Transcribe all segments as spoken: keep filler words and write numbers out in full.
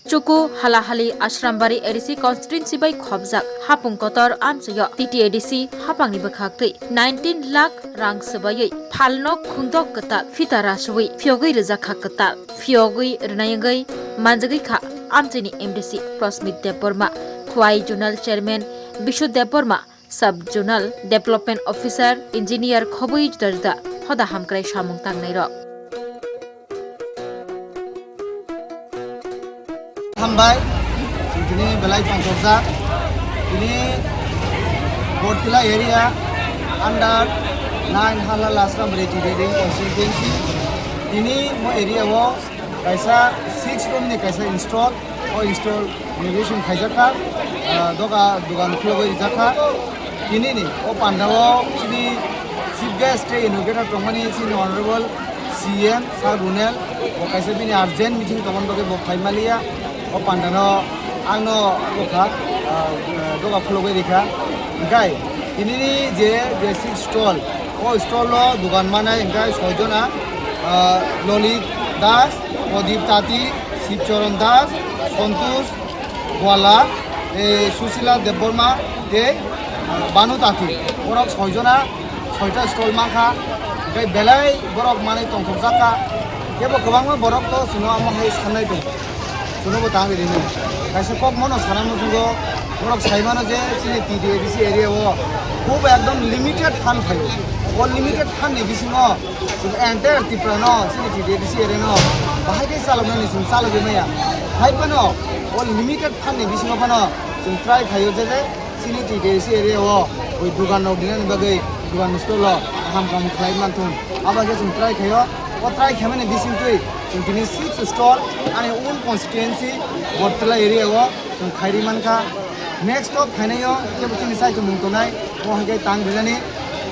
Chuku Halahali Ashrambari A D C constituency bai khopjak hapung kotor amchaio T T A D C hapangni bwkhaktwi nineteen lakh rang swbaiwi phalno khungdok kwtal phita raswi phiyogwi rwjakha kwtal. Phiyogwi rwnai wngwi manjagwi kha amchaini M D C Prasmit Debbarma, Khwai Zonal Chairman Bishu Debbarma, Sub Zonal Development Officer, Engineer khobwi juda juda hoda hamkrai samung tangnairok. Hambai, tini belai tongthokjak. Tini Bortila area under nine Halahali Ashrambari T T A D C constituency. Tini mo area o kaisa six room ni kaisa install, o install inauguration khaijakha, ah, doga dugan khulogwi rijakha. Tinini o pandao chini chief guest tei inaugurator tongmani chini honorable C M Sir Runel, bo kaisa bini urgent meeting tongmani bagwi bo phai maliya. O pandano angno bokha, ah, doga khulogwi rikha. Hingkhai tinini je, je six stall, o stall o dugan manai hingkhai soijona, ah, Lolit Das, Pradip Tati, Sibcharan Das, Santosh Gwala, eh, Susila Debbarma tei, ah, Banu Tati. Borok soijona soita stall mankha, tei belai borok manwi tongthokjakha. Kebo kwbangma borok to chwngno omo hai sannai tongo. Chwngno bo tang rini. Kaisa kok mono sana muchungo, borok sai mano je chini T T A D C area o khub ekdom limited fund phaio. O limited fund ni bisingo chwng entire Tripura no, chini T T A D C area no bahai khe chaloknani chwng chalogwi maya. Hai phano o limited fund ni bisingo phano chwng try khaio je, je chini T T A D C area o oi dugan rok dinani bagwi dugan stall o kaham kaham khlai manthung. Abo khe chwng try khaio. O try khaimani bisingtwi chwng tini six stall ani own constituency Bortila area o chwng khairi mankha. Next o phainaio kebo chini saichung mung tongnai, mo hai khe tang rinani,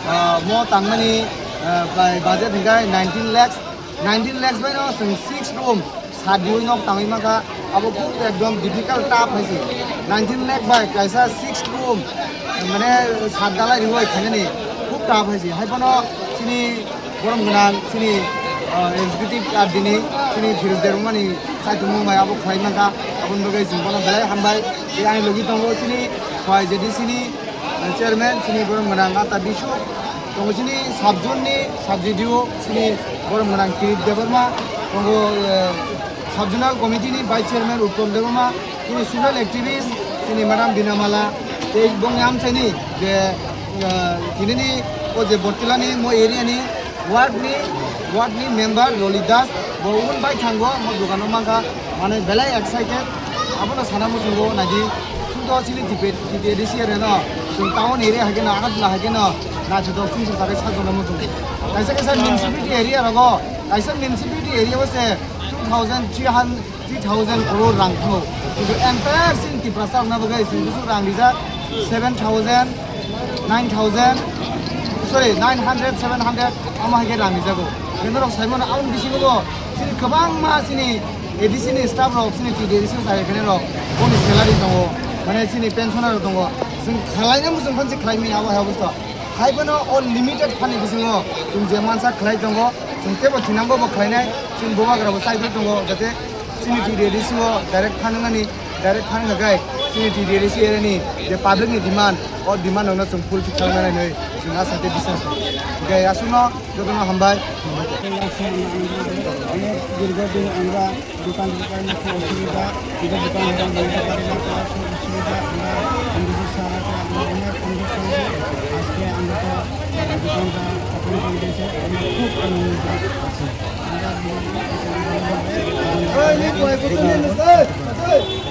ah, mo tangmani, ah, bai budget hingkhe nineteen lakhs, nineteen lakhs bai no chwng six room sat diwi nok tangwi mankha, abo khub ekdom difficult tough hai se. Nineteen lakh bai kaisa six room, mane sat dalai riwi khainani khub tough hai se. Hai phano chini borom gwnang chini, ah, executive R D ni chini Firoz Debbarmani saichung mung bai abo khlai mankha, aboni bagwi chwng bono belai hambai. Tei ani logi tongo chini Khwai J D C ni, eh, chairman chini borom gwnang Ata Bishu, tongo chini sub zone ni sub C D O chini borom gwnang Kirit Debbarma, tongo, eh, sub zonal committee ni vice chairman Uttam Debbarma, chini social activist chini madam Bina Mala, tei bongni amchaini je, eh, tinini o je Bortila ni mo area ni ward ni, ward ni member Lolit Das, bo ubun bai thango, mo dogano mankha, mane belai excited, abono sana muchungo naidi, chwngto chini T P, T P A D C area no, chwng town area hai kheno, Agartala hai kheno, naithotok chwng se sabai sajona muchungo. Kaisa kaisa municipality area rogo, kaisa municipality area o se two thousand three hundred, three thousand crore rang phano. Kintu entire chini Tiprasa rokna bagwi chwng bwswk rang rijak seven thousand, nine thousand, sorry, nine hundred, seven hundred, omo hai khe rang rijago. Kintu norok sai mano, aboni bisingo bo chini kwbangma chini A D C ni staff rok chini T D A D C o chai khainai rok boni salary tongo, mane chini pensioner rok tongo. Chwng khlaina muchung phan se khlai manya abo hai obosta. Hai phano o limited fund ni bisingo chwng je mansa khlai tongo, chwng teibo thinango bo khlainai, chini bubagra bo chai phai tongo, jate chini T D A D C o direct fund wngnani, direct fund wngkha khe chini T D A D C area ni je public ni demand, o demand rokno chwng fulfill khlainani hinwi chwng asha tei biswas tongo. Hingkhe aswkno jotono hambai. অনেক দীর্ঘদিন আমরা দোকান টোকান একটু অসুবিধা, কিন্তু দোকান টোকান বন্ধ করে না, তো খুব অসুবিধা। আমরা এমডিসি স্যারকে আমরা অনেক অনুরোধ করেছি, আজকে আমরা তো দোকানটা ওপেন করে দিয়েছে, আমরা খুব আনন্দিত আছি। আমরা দোকানটা ভালোভাবে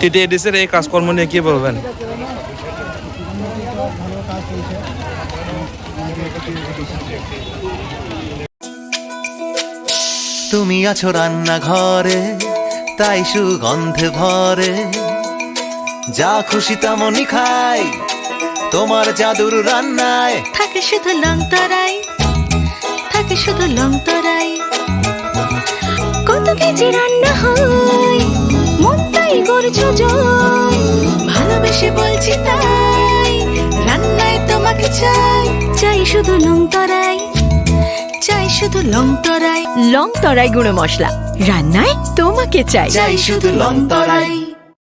টিটিএডিসির এই কাজকর্ম নিয়ে কি বলবেন? মোটামুটি তো ভালো কাজ চলছে। তুমি আছো রান্নাঘরে, তাই সুগন্ধে ভরে। যা খুশি তেমনই খাই, তোমার জাদুর রান্নায়। থাকে শুধু লং তরাই, থাকে শুধু লং তরাই। কত কেজি রান্না হয়, মনটাই করছো জয়। ভালোবেসে বলছি তাই, রান্নায় তোমাকে চাই। চাই শুধু লং তরাই, চাই শুধু লং তরাই। লং তরাই গুঁড়ো মশলা, রান্নায় তোমাকে চাই। চাই শুধু লং তরাই।